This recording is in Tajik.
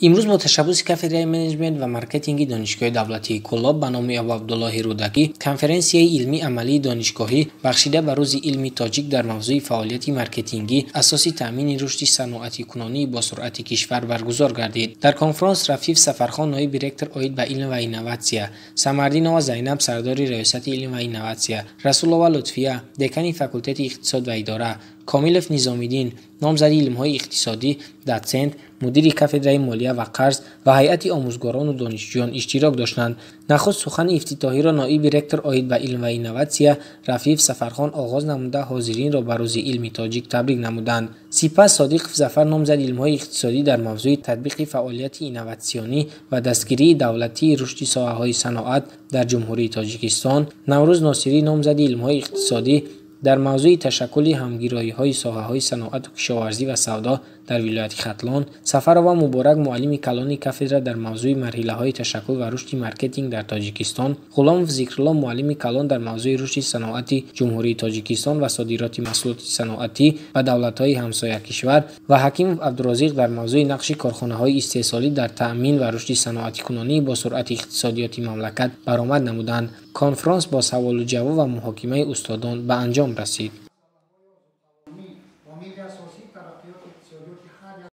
Имрӯз бо ташаббуси кафедраи менеҷмент ва маркетинги Донишгоҳи давлатии Кӯлоб ба номи Абуабдуллоҳи Рӯдакӣ конференсияи илмӣ-амалии донишгоҳӣ, бахшида ба Рӯзи илми тоҷик, дар мавзӯи фаъолияти маркетингӣ асоси таъмини рушди саноатикунонии босуръати кишвар баргузор гардид. Дар конфронс Рафиев Сафархон, ноиби ректор оид ба илм ва инноватсия, Самардинова Зайнаб, сардори Раёсати илм ва инноватсия, Расулова Лутфия, декани факултети иқтисод ва идора, Комилов Низомиддин, номзади илмҳои иқтисодӣ, дотсент, мудири кафедраи молия ва қарз ва ҳайати омӯзгорону донишҷӯён иштирок доштанд. Нахуст сухани ифтитоҳиро ноиби ректор оид ба илм ва инноватсия Рафиев Сафархон оғоз намуда, ҳозиринро ба Рӯзи илми тоҷик табрик намуданд. Сипас Содиқов Зафар, номзади илмҳои иқтисодӣ, дар мавзӯи татбиқи фаъолияти инноватсионӣ ва дастгирии давлатии рушди соҳаҳои саноат дар Ҷумҳурии Тоҷикистон, Наврӯз Носирӣ, номзади илмҳои иқтисодӣ, дар мавзӯи ташаккули ҳамгироиҳои соҳаҳои саноату кишоварзӣ ва савдо дар вилояти Хатлон, Сафарова Муборак, муаллими калони кафедра, дар мавзӯи марҳилаҳои ташаккул ва рушди маркетинг дар Тоҷикистон, Ғуломов Зикрулло, муаллими калон, дар мавзӯи рушди саноати Ҷумҳурии Тоҷикистон ва содироти маҳсулоти саноатӣ ба давлатҳои ҳамсоякишвар ва Ҳакимов Абдурозиқ дар мавзӯи нақши корхонаҳои истеҳсолӣ дар таъмин ва рушди саноатикунонии босуръати иқтисодиёти мамлакат баромад намуданд. Конфронс бо саволу ҷавоб ва муҳокимаи устодон ба анҷом расид.